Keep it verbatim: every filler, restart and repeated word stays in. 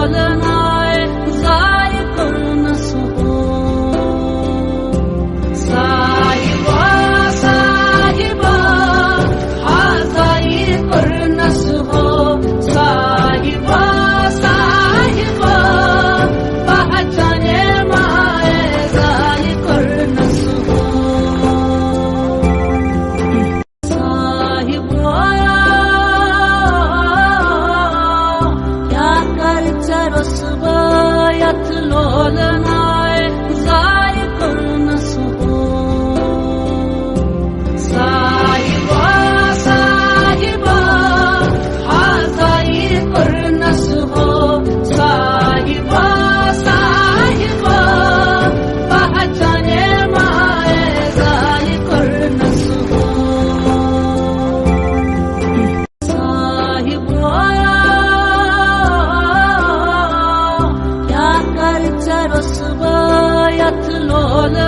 لولنائے ضائع کوٚرنس ہو۔ صاحبہ، صاحبہ، ہا ضائع کوٚرنس ہو۔ صاحبہ، صاحبہ، پہچانے مائے ضائع کوٚرنس ہو۔ صاحبہ، کیٛاہ کَرٕ ژےٚ رۄسوٲیَتھ لولہٕ ناے ضایہِ کوٚرنَس ہو۔ صاحبہ، صاحبہ، ہا ضایہِ کوٚرنَس ہو۔ صاحبہ، صاحبہ، پہچانے مائے ضایہِ کوٚرنَس ہو۔ صاحبہ، کیٛاہ کَرٕ ژےٚ رۄسوٲیَتھ لولہٕ